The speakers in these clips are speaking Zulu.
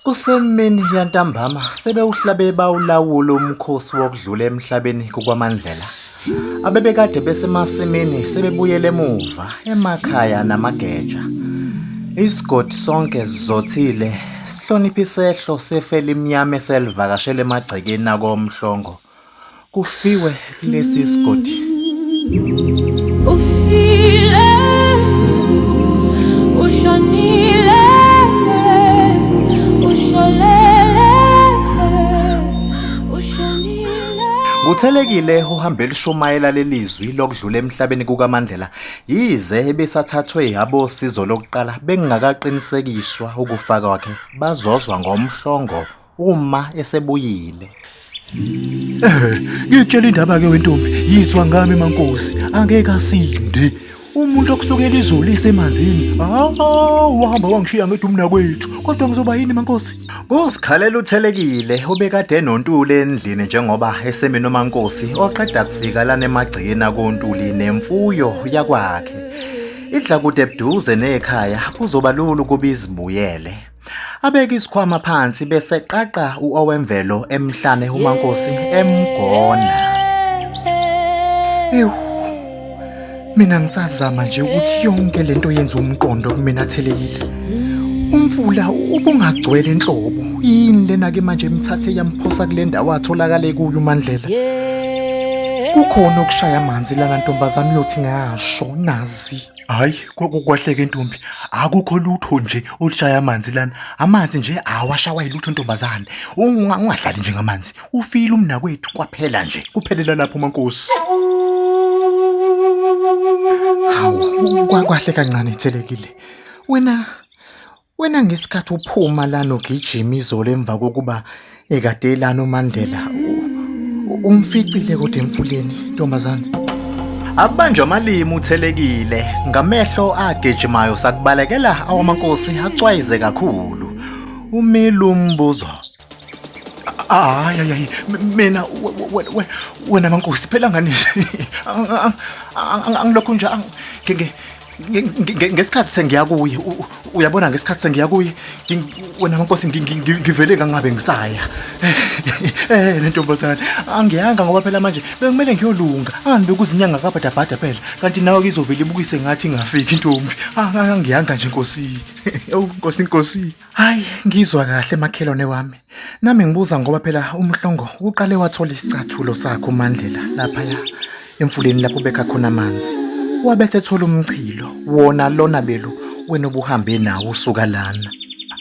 Kusemini yantambama sebewuhlabe bawulawula umkhosi wokudlula emhlabeni kukaMandlela. Abebekade besemasimini sebebuyele emuva emakhaya namageja. Isigodi sonke sizothile sihlonipha isehlo sefeli imnyama eselivakashele emagcekeni akoMhlongo. Kufiwe kulesi sigodi. Ufile, ushonile, usholele, ushonile. Kuthelekile uhambe lishumayela lelizwi lokudlula emhlabeni kukaMandlela yize ebesathathwe abosizo lokuqala bengakaqinisekiswa ukufa kwakhe bazozwa ngomhlongo uma esebuyile. Ngitshela indaba ke wentombi, yizwa ngami mankosi, angeke asinde. Umuntu okusukela izolo esemanzini, ah, wahamba wangishiya ngedwa umnakwethu. Kodwa ngizoba yini mankosi? Uzikhalela uthelekile ubekade enoNtuli endlini njengoba esemi noMankosi oqeda kufika lana emagcekeni akoNtuli nemfuyo yakwakhe. Idla kude buduze nekhaya kuzoba lula ukuba izibuyele. Abeke isikhwama phansi bese qaqa uOwemvelo emhlane uMankosi emgona. Ewu. Mina ngisazama nje ukuthi yonke lento yenza umqondo kumina thelekile. Umfula ubungagcwele enhlobo. Yini lena ke manje emthathe yamphosa kule ndawo atholakale kuyo uMandlela? Kukhona okushaya amanzi lana ntombazane uyothi ngasho nazi. Hayi kwahleke ntombi akukho lutho nje olushaya amanzi lana amanzi nje awashawa yilutho ntombazane ungadlali nje ngamanzi ufile umnakwethu kwaphela nje kuphelela lapho mankosi Hawu kwahle kancane ithelekile wena wena ngesikhathi uphuma lana ugijima izolo emva kokuba ekade lana uMandlela umficile kodwa emfuleni ntombazane. Akubanjwa amalimi uthelekile ngamehlo agejimayo sakubalekela awamankosi acwayize kakhulu. Umile umbuzo. Hayi hayi mina wena mankosi phela ngani angilokhu nje ngesikhathi sengiya kuye uyabona ngesikhathi sengiya kuye wena mankosi ngivele ngangabe ngisaya eh lentombazane angiyanga ngoba phela manje bekumele ngiyolunga angibe kuzinyanga kabhadabhada phela kanti nawe izovele ibukise ngathi ingafiki intombi angiyanga nje nkosi ewu nkosi nkosi Hayi ngizwa kahle makhelwane wami nami ngibuza ngoba phela umhlongo uqale wathola isicathulo sakhe uMandlela laphaya emfuleni lapho bekha khona amanzi wabe sethola umchilo wona lona belu wena obuhambe nawo usuka lana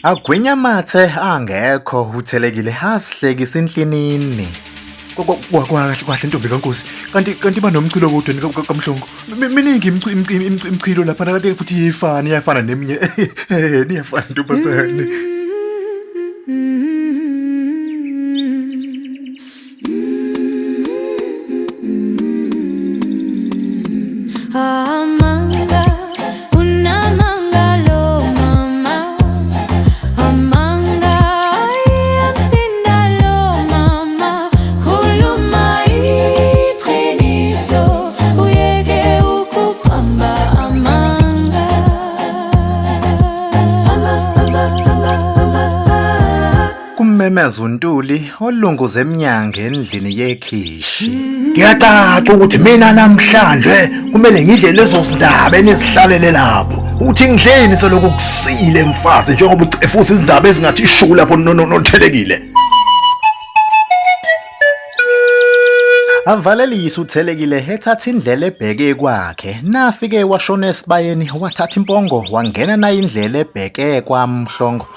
agwinya amathe angekho uthelekile asihlekisa inhlinini Kwahle kwahle ntombi kaNkosi. Kanti kanti banomchilo kodwa kaMhlongo. Miningi imchilo lapha kanti futhi iyefana iyafana neminye. Eh niyafana ntombazane. Amanga, unamanga lo mama. Amanga, ayamsinda lo mama. Khuluma iqiniso, uyeke ukuqamba amanga. Kumemeza uNtuli olunguze emnyango endlini yekhishi. Kuyacaca ukuthi mina namhlanje kumele ngidle lezo zindaba enizihlalele lapho. Uthi ngidleni selokhu kusile mfazi njengoba ucefusa izindaba ezingathi ishu lapho nothelekile. Avalelise uthelekile ethatha indlela ebheke kwakhe. Nafike washona esibayeni wathatha impongo wangena nayo indlela ebheke kwaMhlongo.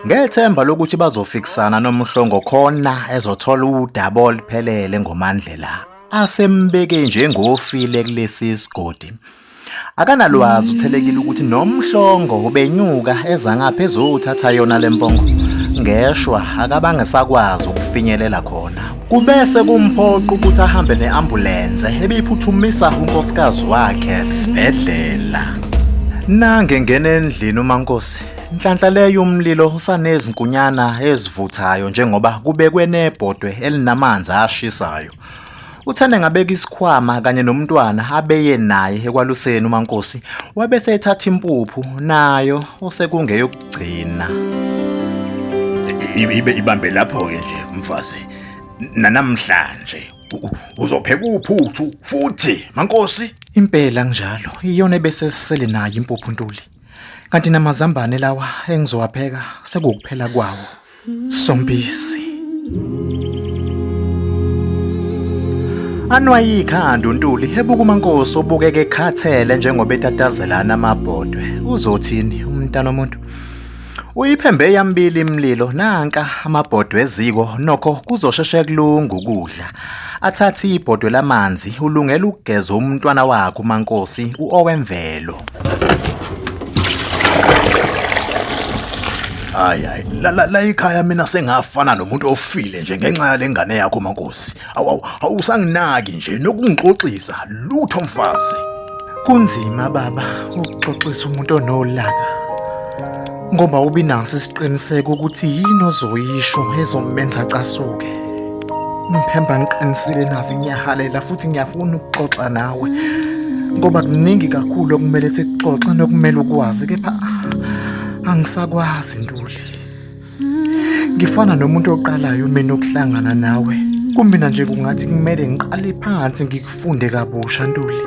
Ngethemba lokuthi bazofikisana noMhlongo khona ezothola udaba oluphelele ngoMandlela asembeke njengofile kulesi sigodi. Akanalwazi uthelekile ukuthi noMhlongo ubenyuka eza ngapha ezothatha yona lempongo. Ngeshwa akabange sakwazi ukufinyelela khona. Kubese kumphoqa ukuthi ahambe neambulense ebiphuthumisa unkosikazi wakhe esibhedlela. Nange ngena endlini uMankosi Nhlanhla leyo umlilo usanezinkunyana ezivuthayo njengoba kubekwe nebhodwe elinamanzi ashisayo. Uthande ngabeka isikhwama kanye nomntwana abeye naye ekwaluseni uMankosi wabe sethatha impuphu nayo osekungeyokugcina. Ibe ibambe lapho ke nje mfazi. Nanamhlanje uzopheka uphuthu futhi mankosi. Impela njalo, iyona ebese sisele nayo impuphu Ntuli. Kanti namazambane lawa engizowapheka sekukuphela kwawo. Sompisi. Anwaye ikhanda uNtuli ebuka uMaNkosi obukeka ekhathele njengoba etatazelana amabhodwe. Uzothini umntana omuntu? Uyiphembe yambili imlilo nanka amabhodwe eziko nokho kuzosheshe kulunga ukudla. Athathe ibhodwe lamanzi ulungela ukugeza umntwana wakhe uMaNkosi uOwemvelo. Hayi hayi la la, la ekhaya mina sengafana nomuntu ofile nje ngenxa yalengane yakho mankosi. Awu awusanginaki nje nokungixoxisa lutho mfazi. Kunzima baba ukuxoxisa umuntu onolaka. Ngoba ubinaso isiqiniseko ukuthi yini ozoyisho ezomenza acasuke. Mphemba ngiqinisile nazi ngiyahalela futhi ngiyafuna ukuxoxa nawe. Ngoba kuningi kakhulu okumele sikuxoxe nokumele ukwazi kepha angisakwazi Ntuli. Ngifana nomuntu oqalayo mina ukuhlangana nawe. Kumina nje kungathi kumele ngiqale phansi ngikufunde kabusha Ntuli.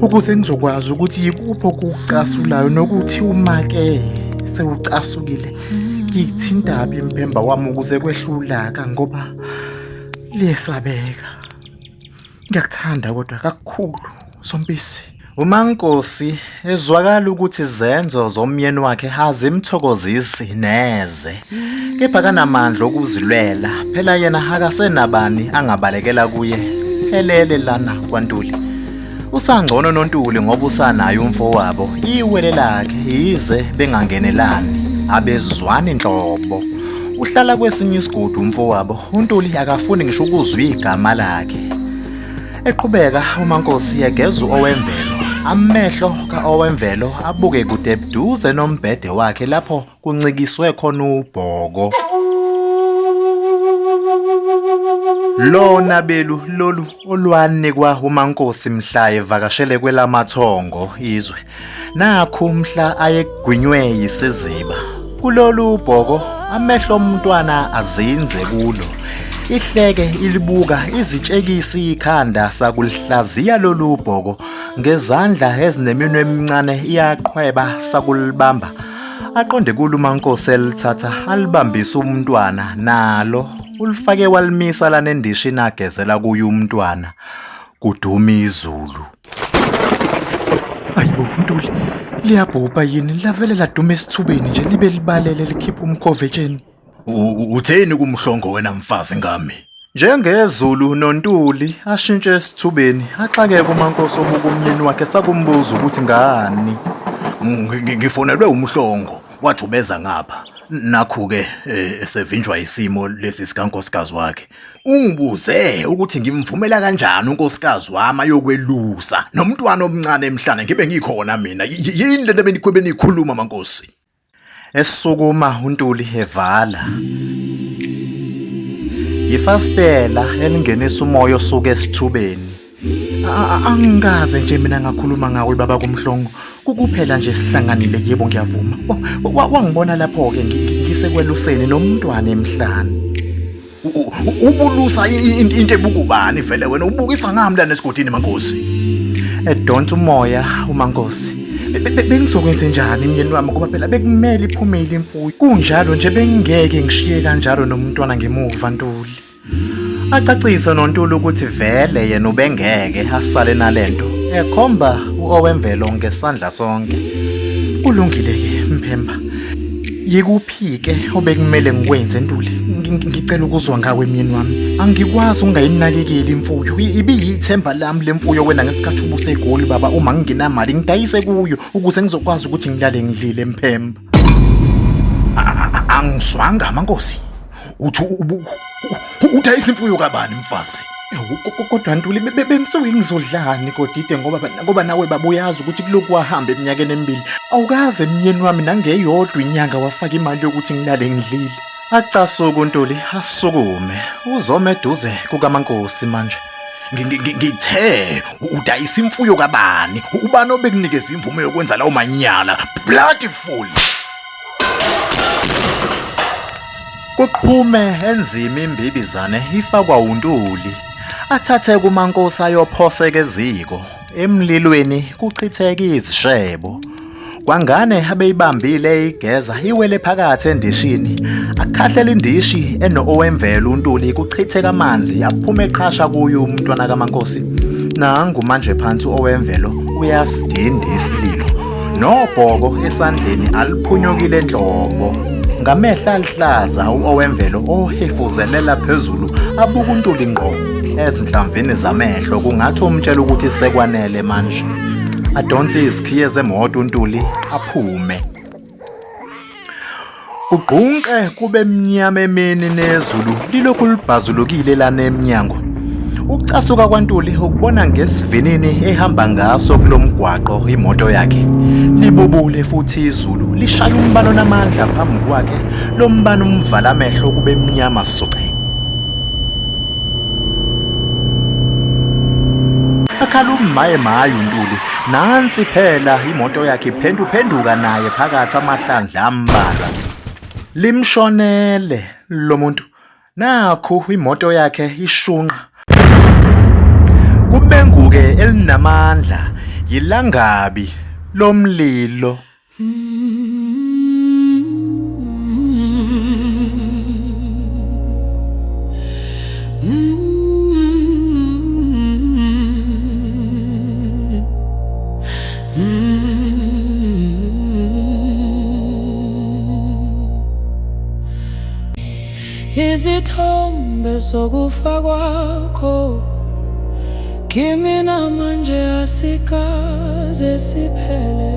Ukuze ngizokwazi ukuthi yikuphi okucasulayo nokuthi uma ke sewucasukile ngikuthintapi imphemba wami ukuze kwehlulaka ngoba liyesabeka. Ngiyakuthanda kodwa kakhulu Sompisi. UMaNkosi ezwakala ukuthi izenzo zomyeni wakhe azimthokozisi neze. Kepha kanamandla okuzilwela, phela yena akasenabani angabalekela kuye. Phelele lana kwaNtuli. Usangcono noNtuli ngoba usanaye umfowabo, iwele lakhe yize bengangenelani, abezwani nhlobo. Uhlala kwesinye isigodi umfowabo, uNtuli akafuni ngisho ukuzwa igama lakhe. Eqhubeka uMaNkosi egeza u-Owemvelo. Amehlo ka-Owemvelo abuke kude buduze nombhede wakhe lapho kuncikiswe khona ubhoko. Lona belu lolu olwanikwa uMaNkosi mhla evakashele kwelamathongo izwe. Nakhu mhla ayegwinywe yisiziba. Kulolu bhoko amehlo omntwana azinze kulo. Ihleke ilibuka izitshekisi ikhanda sakulihlaziya lolu bhoko ngezandla ezineminwe emincane iyaqhweba sakulibamba. Aqonde kulo uMaNkosi elithatha alibambise umntwana nalo ulifake walimisa lana endishini agezela kuyo umntwana. Kuduma izulu. Ayibo Ntuli, liyabhubha yini lavele laduma esithubeni nje libe libalele likhipha umkhovetsheni. Utheni kumhlongo wena mfazi ngami? Njengezulu noNtuli ashintshe esithubeni axakeke uMaNkosi obuka umnyeni wakhe sakumbuza ukuthi ngani. Ngifonelwe umhlongo wathi ubeza ngapha. Nakhu-ke esevinjwa isimo lesi sikankosikazi wakhe. Ungibuze ukuthi ngimvumela kanjani unkosikazi wami ayokwelusa nomntwana omncane emhlane ngibe ngikhona mina. Yini lento ebenikhwebe nikhuluma mankosi? Esukuma uNtuli evala. Yifastela elingenisa umoya osuka esithubeni. Angikaze nje mina ngakhuluma ngawe baba kumhlongo. Kukuphela nje sihlanganile yebo ngiyavuma. Wangibona lapho ke ngisekweluseni nomntwana emhlane. Ubulusa into ebukubani vele wena ubukisa ngami lana esigodini mankosi. Edonsa umoya uMankosi. Bengizokwenza njani myeni wami ngoba phela bekumele iphumele imfuyo. Kunjalo nje bengingeke ngishiye kanjalo nomntwana ngemuva Ntuli. Acacise noNtuli ukuthi vele yena ubengeke asale nalento. Ekhomba uOwemvelo ngesandla sonke. Kulungile ke Mphemba. Yikuphi-ke obekumele ngikwenze Ntuli? Ngicela ukuzwa ngawe myeni wami. Angikwazi ukungayinakekeli imfuyo. Ibiyithemba lami lemfuyo wena ngesikhathi ubuseGoli baba uma ngingenamali ngidayise kuyo ukuze ngizokwazi ukuthi ngilale ngidlile Mphemba. Angizwanga mankosi. Uthi udayisa imfuyo kabani mfazi? Kodwa Ntuli bengisuke ngizodlani kodide ngoba nawe baba uyazi ukuthi kulokhu wahamba eminyakeni emibili awukaze myeni wami nangeyodwa inyanga wafaka imali yokuthi ngilale ngidlile. Acasuke uNtuli asukume uzome eduze kukaMaNkosi manje. Ngithe udayisa imfuyo kabani? Ubani obekunikeza imvume yokwenza lawo manyala? Bloody fool! Aphume enzima imbibizane ifakwa uNtuli. Athathe kumankosi ayophoseka eziko. Emlilweni kuchitheke izishebo. Kwangane abeyibambile igeza iwele phakathi endishini. Akhahlela indishi eno-owemvelo uNtuli kuchitheka amanzi aphume eqhasha kuyo umntwana kaMankosi. Nangu manje phansi owemvelo uyasidinda isililo. Nobhoko esandleni aluphunyukile nhlobo. Ngamehla alihlaza u-owemvelo ohefuzelela phezulu abuka uNtuli ngqo ezinhlamvini zamehlo kungathi umtshela ukuthi sekwanele manje. Adonse izikhiye zemoto uNtuli aphume. Kugqunqe kube mnyama emini nezulu lilokhu libhazulukile lana emnyango. Ukucasuka kwaNtuli ukubona ngesivinini ehamba ngaso kulomgwaqo imoto yakhe. Libubule futhi izulu lishaya umbano namandla phambi kwakhe lombano umvala amehlo kube mnyama suce. Akhala umaye maye uNtuli nansi phela imoto yakhe iphenduphenduka naye phakathi amahlandla ambalwa. Limshonele lo muntu nakhu imoto yakhe ishunqa. Kubenguke elinamandla yilangabi lomlilo. Izithombe zokufa kwakho kimina manje asikaze siphele.